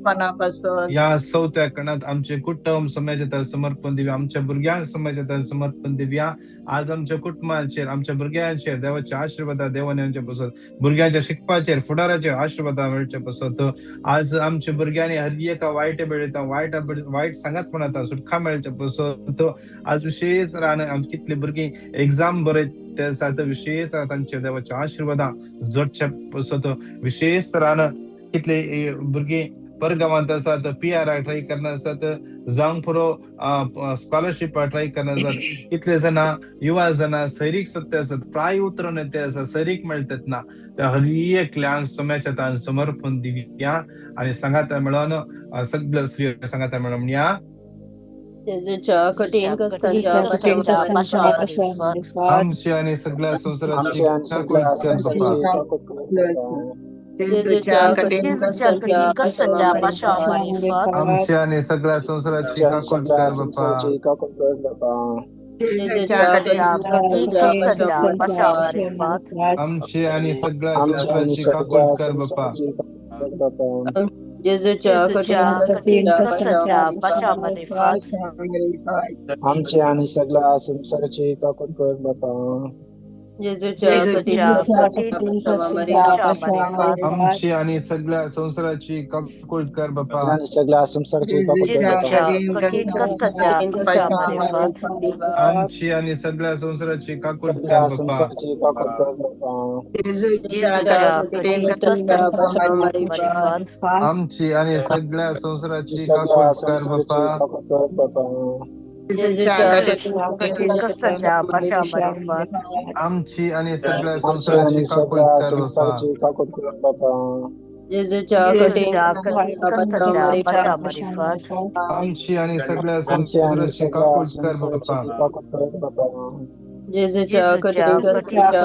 पणापासून. या चवथ्या कणात आमचे कुटुंब सोम्याच्या तर समर्पण दिवया, आमच्या भुरग्यांक सोम्याच्या तर समर्पण दिवया. आज आमच्या कुटुंबाचेर, आमच्या भुरग्यांचेर देवाचे आशीर्वाद देवाने आमच्या पसत, भुरग्यांच्या शिकपाचेर फुडाराचेर आशीर्वाद मेळचे पसत. आज आमच्या भुरग्यांनी हर एका वायट वेळेत वायट वायट सांगातपणात सुटका मेळचे पसत. आज विशेष रान आमची कितली भुरगीं एग्जाम बरयत ते आसा, विशेष तांचेर देवाच्या आशीर्वादां जोडचे पसत. विशेष रान कितले भुरगीं परगावांत आसात, पी.आर. ट्राय करना आसात, जावंक पुरो स्कॉलरशीप ट्राय करना आसात. कितले जाणां युवा जाणां सैरीक सोदते आसात, प्राय उतरून येते आसा, सैरीक मेळटात ना. त्या हर एकल्यांक सोम्याच्या तान समर्पण दिवया आणि सांगाता मेळोन सगळे स्त्री सांगाता मेळोन म्हणया. जेजूच्या कठीण कठीण कष्टांच्या कठीण कष्टांच्या कष्टांच्या पाशामारिफात. पाशामारिफात. आमची आणि सगळ्या संसाराची आमची आणि काकूट सगळ्या कर बापा. संसाराची काकूट कर बापा. जेजूच्या जेजूच्या कठीण कठीण जेजूच्या कष्टांच्या कठीण कष्टांच्या पाशामारिफात. पाशामारिफात. आमची आणि सगळ्या संसाराची आमची आणि काकूट सगळ्या कर बापा. संसाराची काकूट कर बापा. जेजूच्या जेजूच्या कठीण कठीण कष्टांच्या कष्टांच्या पाशामारिफात. पाशामारिफात. आमची आणि सगळ्या आमची आणि संसाराची सगळ्या काकूट कर बापा. संसाराची काकूट कर बापा. जेजूच्या जेजूच्या कठीण कठीण कष्टांच्या कष्टांच्या पाशामारिफात आमची आणि सगळ्या संसाराची काकूट कर बापा. जेजूच्या जेजूच्या कठीण कठीण कष्टांच्या कष्टांच्या पाशामारिफात पाशामारिफात आमची आणि सगळ्या संसाराची काकुळट कर बापा. आणि सगळ्या संसाराची काकूट कर बापा. जेजूच्या कठीण कष्टाच्या पाशामारिफात आमची आणि सगळ्या संसाराची काकुळट कर सगळ्या बापा. संसाराची काकूट कर बापा. जेजूच्या जेजूच्या कठीण कठीण कष्टांच्या कष्टांच्या पाशामारिफात पाशामारिफात आमची आणि सगळ्या संसाराची सगळ्या काकुळट कर संसाराची बापा. काकूट कर बापा. जेजूच्या जेजूच्या कठीण कठीण कष्टाच्या पाशामारिफात आमची आणि सगळ्या आमची संसाराची आणि काकुळट सगळ्या कर बापा. संसाराची काकूट कर बापा. जेजूच्या कठीण जेजूच्या कठीण कष्टाच्या पाशामारिफात आमची आणि सगळ्या आमची आणि संसाराची सगळ्या काकुळट कर संसाराची बापा. काकूट कर बापा. जेजूच्या जेजूच्या कठीण कठीण कष्टांच्या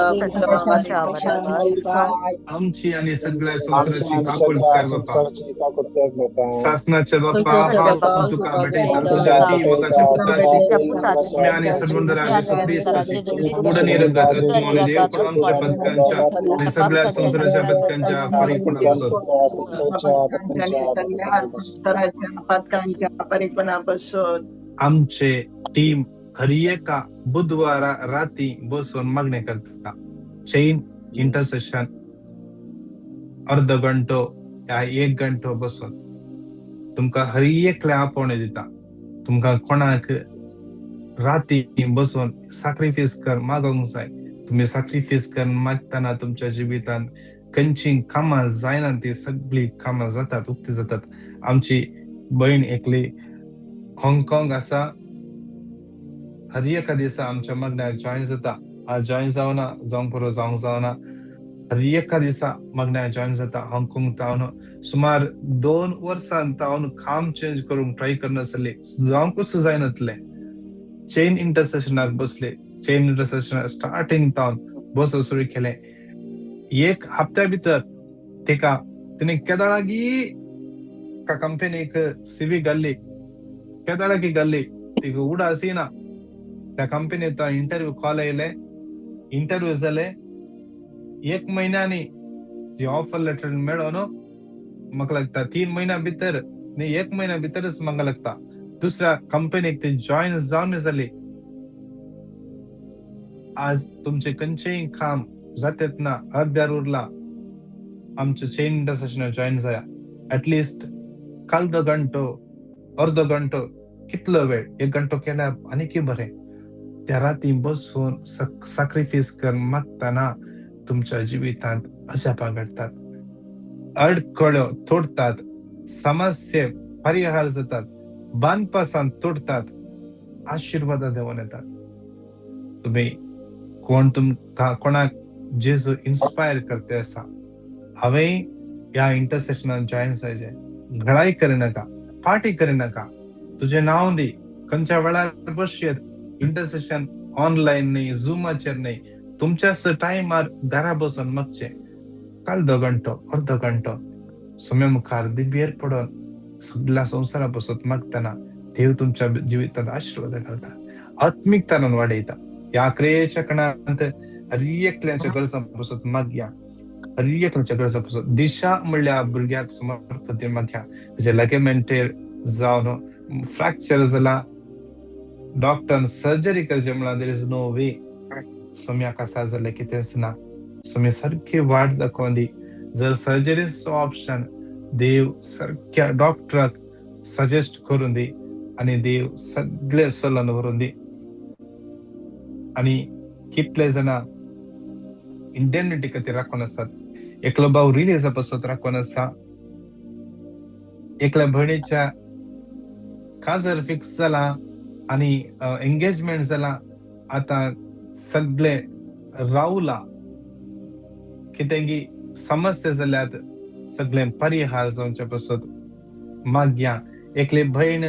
कष्टाच्या पाशामारिफात पाशामारिफात आमची आणि सगळ्या आमची संसाराची आणि काकुळट सगळ्या कर बापा. संसाराची काकूट कर बापा. सासनाचे बाप्पा, सासनाच्या हांव बाप्पा, तुका भेटयता, हांव तुज्या तुका ती मोगाच्या पुताची तुज्या पुताची सुम्या आणि सदगुंडरा जेजू तुज्या ख्रिस्ताची जेजू उडणी ख्रिस्ताची रगत आत्मो आणि उडणी देव रगत पण आमच्या आत्मो आणि पदकांच्या आणि सगळ्या पदकांच्या संसाराच्या पदकांच्या फारीकपणा बसत. सगळ्या पदकांच्या परिपणा बसत. आमचे टीम हर एका बुधवारा राती बसून मागणे करता. चेन इंटरसेशन अर्ध घंटो या एक घंटो बसून तुमकां हर एकल्या आपोवणें दिता. तुमकां कोणाक राती बसून साक्रिफीस कर मागोंक जाय. तुमी साक्रिफीस कर मागतना तुमच्या जिवितांत खंयची कामां जायना ती सगळीं कामां जातात, उक्ती जातात. आमची भयण एकली हाँगकाँग आसा, हर एका दिसा आमच्या मागण्याक जॉयन जाता. आज जॉयन जावना, जावंक पुरो जावंक जावना, हर एका दिसा मागण्याक जॉयन जाता. हाँगकाँग तावन सुमार 2 वर्सां तावन काम चेंज करूंक ट्राय करनासली, जावंकूच जायनातलें. चेन इंटरसेशनाक बसले, चेन इंटरसेशन स्टार्टिंग तावन बसून सुरू केलें. एक हप्त्या भितर तिका तिणें केदळागी का कंपनीक सिवी घाल्ली, केदळागी घाल्ली, तिका उडास येना. त्या कंपनीत इंटरव्यू कॉल येयले, इंटरव्यू जाले. एक म्हयन्यांनी ती ऑफर लेटर मेळोन म्हाका लागता 3 म्हयन्या भितर न्ही 1 म्हयन्या भितरच म्हाका लागता दुसऱ्या कंपनीक ती जॉयन जावन जाली. आज तुमचें खंयचेंय काम जातेत ना अर्द्यार उरला, आमचे चेन इंटरसेशन जॉयन जाया. एटलिस्ट कालदो घंटो अर्दो घंटो कितलो वेळ, 1 घंटो केल्यार आनीकय बरें. त्या राती बसून साक्रिफीस कर मागतना तुमच्या जिवितांत अजापां घडटात, अडकळ्यो तोडटात, समस्ये परिहार जातात, बांदपासां तोडटात, आशिर्वादां देंवन येतात. तुमी कोण तुमकां कोणाक जेजू इन्स्पायर करते आसा, हांवें ह्या इंटरसेशनान जॉयन जायचें. घडाय करिनाका, पार्टी करिनाका, तुजें नांव दी, खंयच्या वेळार बसयेत. इंटरसेशन ऑनलायन न्ही, झुमाचेर न्ही, तुमच्याच टायमार घरा बसून मागचें. अर्दो घंटो अर्दो घंटो सुम्या मुखार दिबेर पडोन सगळ्या संवसारा बसत मागतना देव तुमच्या जिवितांत आशिर्वाद घालता, आत्मिकतान वाडयता. ह्या क्रियेच्या कणांत हर एकल्याच्या गरजां बसत मागया, हर एकल्याच्या गरजां बसत दिशा म्हणल्यार भुरग्याक समर्पण मागया. तेजे लेगमेंटेर जावन फ्रॅक्चर जाला, डॉक्टरान सर्जरी करचें म्हणल्यार there is no वे. सोम्याक आसा जाल्यार कितेंच ना, सोमी सारकी वाट दाखोवन दी. जर सर्जरीचो ऑप्शन देव सारक्या डॉक्टराक सजेस्ट करून दी आनी देव सगळे सलन व्हरून दी. आनी कितले जाणां इंडेमनिटी खातीर राखून आसात, एकलो भाव रिलीजा पासत राखून आसा, एकल्या भयणीच्या काजर फिक्स जाला आनी एंगेजमेंट जाला, आतां सगळे रावला कितेंगी समस्या जाल्यात सगळे परिहार जावचे पासत मागया. एकली भयण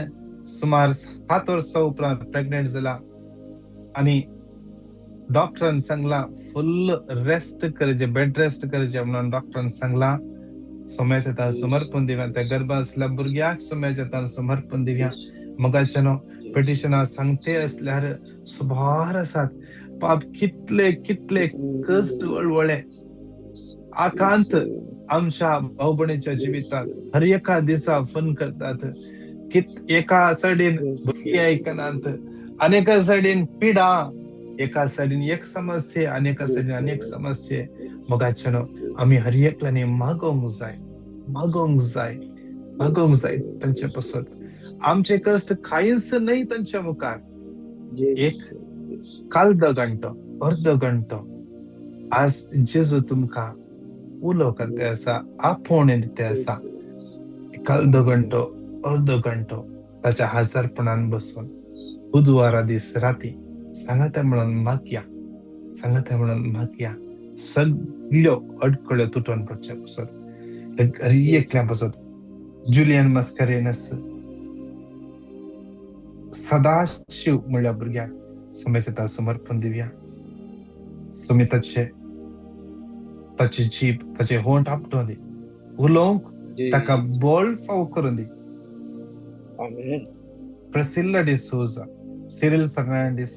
सुमार 7 वर्सां उपरांत प्रेग्नेंट जाला आनी डॉक्टरान सांगला फुल रेस्ट करचे, बेड रेस्ट करचे म्हणून डॉक्टरान सांगला. सोम्याच्या तान समर्पण दिव्या, त्या गर्भ आसल्या भुरग्याक सोम्याच्या तान समर्पण दिव्या. मगाच्यानो पिटिशनां सांगते असल्यार सुबार आसात. पाप कितले कितले कश्ट वळवळे, आकांत आमच्या भावपणीच्या जिवितात हर एका दिसा फोन करतात की एका सायडीन भुरगीं आयकनात, अनेका सायडीन पिडा, एका सायडीन एक समस्या, अनेका सायडीन अनेक समस्या. मोगाच्यानो आमी हर एकल्यानी मागोवंक जाय, मागोवंक जाय, मागोवंक जाय तांचे पासत. आमचे कश्ट कांयच न्हय तांच्या मुखार. एक कालदो घंटो, अर्दो घंटो आज जेजू तुमकां उलो करते आसा, आपोवणें दिता आसा. कालदो घंटो, अर्दो घंटो ताच्या हजारपणान बसून बुधवारा दीस राती सांगाता म्हणून मागया, सांगाता म्हणून मागया. सगळ्यो अडकळ्यो तुटोन पडचे पासत, हर एकल्या पासत. जुलियन मस्करेनस, सदाशिव म्हणल्या भुरग्याक सुमेच्या समर्पण दिवया. सुमी ताचे ताची जीब, ताचे होंठ आपटोवन दी, उलोवंक ताका बळ फाव करून दी. Priscilla D'Souza, Cyril Fernandes,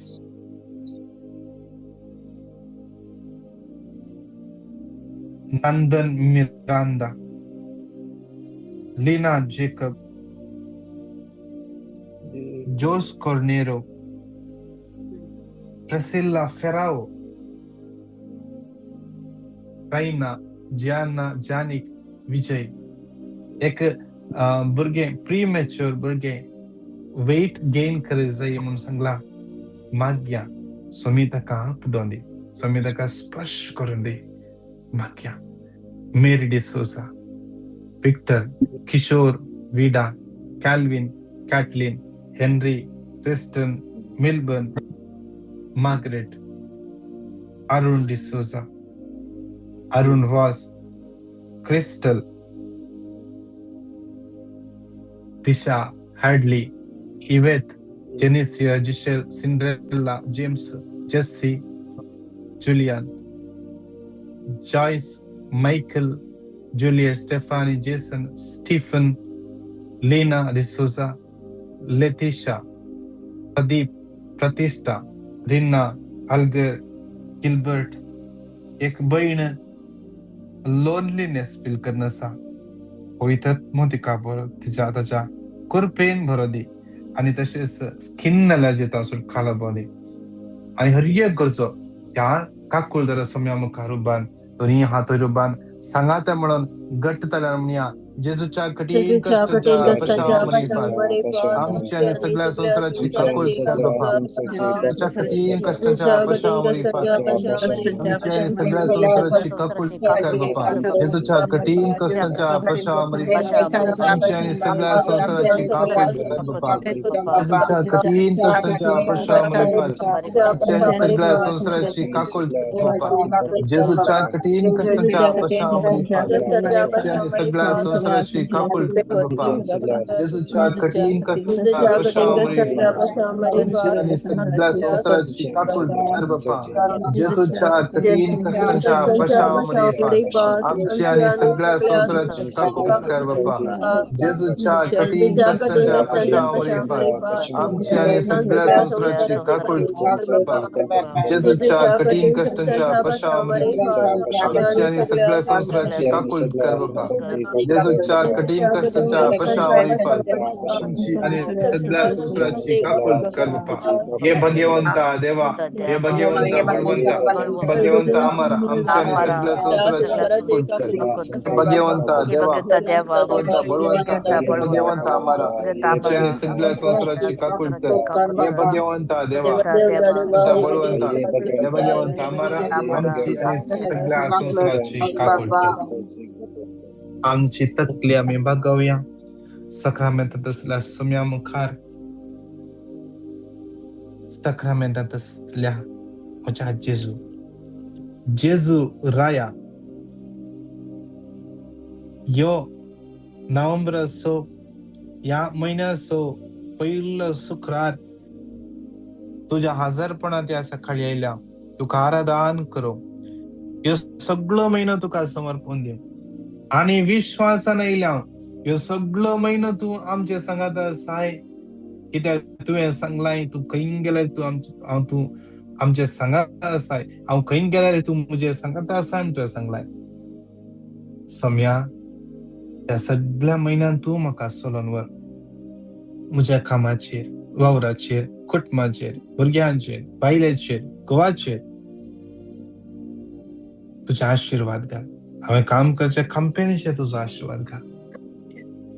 Nandan Miranda, Leena Jacob, Jose Cornero, Priscilla Ferrao, Raina, Gianna, Janik, Vijay. एक भुरगें प्रीमॅच्युअर भुरगें वेट गेन करीत जाय म्हणून सांगला. मागया स्वामी ताका आपडोवन दी, स्वामी ताका स्पर्श करून दी. मागया. Mary D'Souza, Victor, Kishore, Vida, Calvin, Catlin, Henry, Tristan, Milburn, Margaret, Arun D'Souza, Arun Vaz, Crystal, Disha, Hadley, Yvette, Jenicia, Giselle, Cinderella, James, Jesse, Julian, Joyce, Michael, Juliet, Stephanie, Jason, Stephen, Leena D'Souza, Letitia, Pradeep, Pratishtha, Rinna, Algar, Gilbert. एक भयण लोनलीनेस फील करून आसा. पवित्र तिका बरो तिच्या ताच्या कृपेन भरो दी आनी तशेंच स्किन एलर्जी तासून खाला दी आनी हर एक गरजो त्या काकूळ दर सोम्या मुखार उबान दोनी हात उबान सांगाता म्हणून घट्ट ताळ्यान म्हणया, जेजूच्या कठीण कष्टाच्या आमच्या आनी सगळ्या संवसाराची काकूळ कर बापा. जेजूच्या कठीण कष्टाच्या आमच्या आनी सगळ्या संवसाराची काकूळ कर बापा. जेजूच्या कठीण कष्टाच्या आमच्या आनी सगळ्या संवसाराची काकूळ कर बापा. जेजूच्या कठीण कष्टाच्या आमच्या आनी सगळ्या संवसाराची काकूळ कर बापा. जेजूच्या कठीण कष्टाच्या आमच्या आनी सगळ्या संवसाराची काकूळ कर बापा. जेजूच्या कठीण कष्टाच्या आमच्या आनी सगळ्या संवसाराची काकूळ कर बापा. जेजूच्या कठीण कष्टाच्या आमच्या आनी सगळ्या संवसाराची काकूळ कर बापा. जेजूच्या कठीण कष्टाच्या आमच्या आनी सगळ्या संवसाराची काकूळ कर बापा. जेजूच्या कठीण कष्टाच्या आमच्या आनी सगळ्या संवसाराची काकूळ कर बापा. जेजूच्या कठीण कष्टाच्या आमची आनी सगळ्या संवसाराची काकूळ कर बापा. हे भगवंता देवा, हे भगवंता बळवंता, भगवंता आमारा, आमच्या आनी सगळ्या संवसाराची काकूळ कर. भगवंता देवा, भगवंता बळवंता, भगवंता आमारा, आमच्या आनी सगळ्या संवसाराची काकूळ कर. हे भगवंता देवा, भगवंता बळवंता, हे भगवंता आमारा, आमची आनी सगळ्या संवसाराची काकूळ कर. आमची तकली आमी बागोवया साक्रामेंतांत आसल्या सोम्या मुखार, साक्रामेंतांत आसल्या म्हज्या जेजू, जेजू राया, यो नोव्हेंबराचो ह्या म्हयन्याचो पयलो शुक्रार तुज्या हजारपणांत ह्या सकाळी आयल्या. तुका आराधन करूं, ह्यो सगळो म्हयनो तुका समर्पण दिवं आनी विश्वासान आयल्या. ह्यो सगळो म्हयनो तूं आमचे सांगात आसाय, कित्याक तुवें सांगलाय तूं खंय गेल्यार तूं आमचे हांव तूं आमचे सांगात आसाय, हांव खंय गेल्यार तूं म्हजे सांगात आसाय म्हण तुवें सांगलाय. सोम्या, ह्या सगळ्या म्हयन्यान तूं म्हाका चलोवन व्हर. म्हज्या कामाचेर, वावराचेर, कुटुंबाचेर, भुरग्यांचेर, बायलेचेर, घोवाचेर तुजे आशिर्वाद घाल. हांवें काम करच्या कंपनीचेर तुजो आशिर्वाद घाल.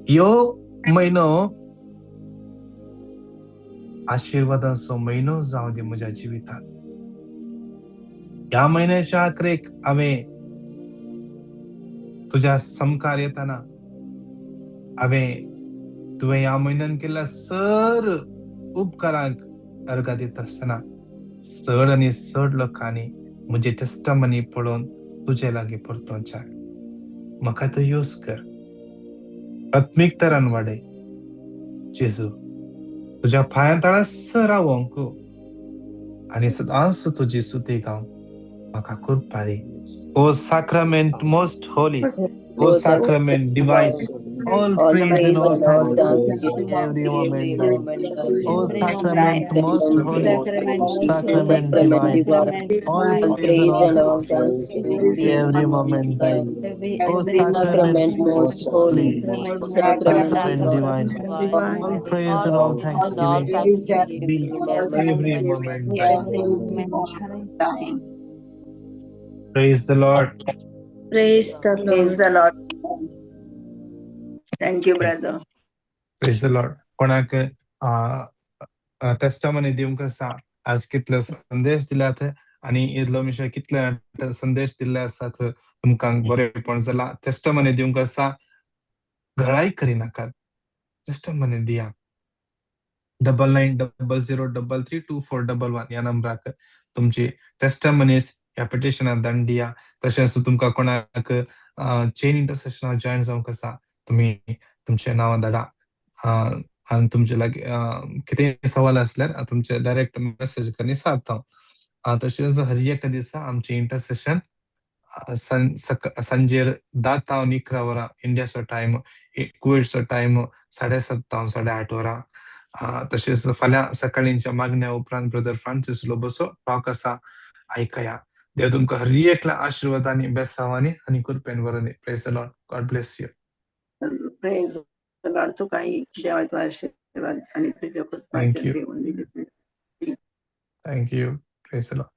ह्यो म्हयनो आशिर्वादाचो म्हयनो जावं दी म्हज्या जिवितांत. ह्या म्हयन्याच्या आखरेक हांवें तुज्या समकार येताना हांवें तुवें ह्या म्हयन्यान केल्ल्या सर उपकारांक अर्गां दिता आसतना चड आनी चड लोकांनी म्हजी टेस्टमनी पळोवन तुजे लागीं परतोवच्याक म्हाका तूं यूज कर. आत्मीक तरान वाडय जेजू. तुज्या पांयां तळासर रावोंक आनी सदांच तुजी स्तुती गावंक म्हाका कृपा दी. O sacrament most holy, O sacrament divine, all praise and all thanksgiving every moment thine. O sacrament most holy, sacrament divine, all praise and all thanksgiving every moment thine. O sacrament most holy, sacrament divine, all praise and all thanksgiving be every moment thine. Praise the Lord. Praise the Praise Lord. The Lord. Thank you, brother. Praise the Lord. कोणाक टेस्टमनी दिवंक आसा, आज कितले संदेश दिल्यात आनी इदलो मिशा कितले संदेश दिल्ले आसात, तुमकां बरेपण जाला, टेस्टमनी दिवंक आसा, घळाय करिनाकात, टेस्टमनी दिया. 9900332411 ह्या नंबराक तुमची टेस्टमनीज ह्या पिटिशनाक धाडून दिया. तशेंच तुमकां कोणाक चेन इंटरसेशनाक जॉयन जावंक आसा, तुमी तुमचें नांव धाडा आनी तुमचे लागीं कितेंय सवाल आसल्यार तुमचे डायरेक्ट मेसेज कर सादता हांव. तशेंच हर एका दिसा आमचें इंटरसेशन सांजेर 10 तावन 11 वरां इंडियाचो टायम, कुवेटचो टायम 7:30 तावन 8:30 वरां. तशेंच फाल्यां सकाळींच्या मागण्या उपरांत ब्रदर फ्रांसीस लोबोचो टॉक आसा, आयकया. देव तुमकां हर एकल्या आशिर्वादांनी, बेसांवांनी आनी कृपेन भरून दी. Praise the Lord. God bless you. Praise the Lord. तुकाही देवाचो आशीर्वाद आणि तुझ्या Thank you. कृपा. Thank you. Praise the Lord.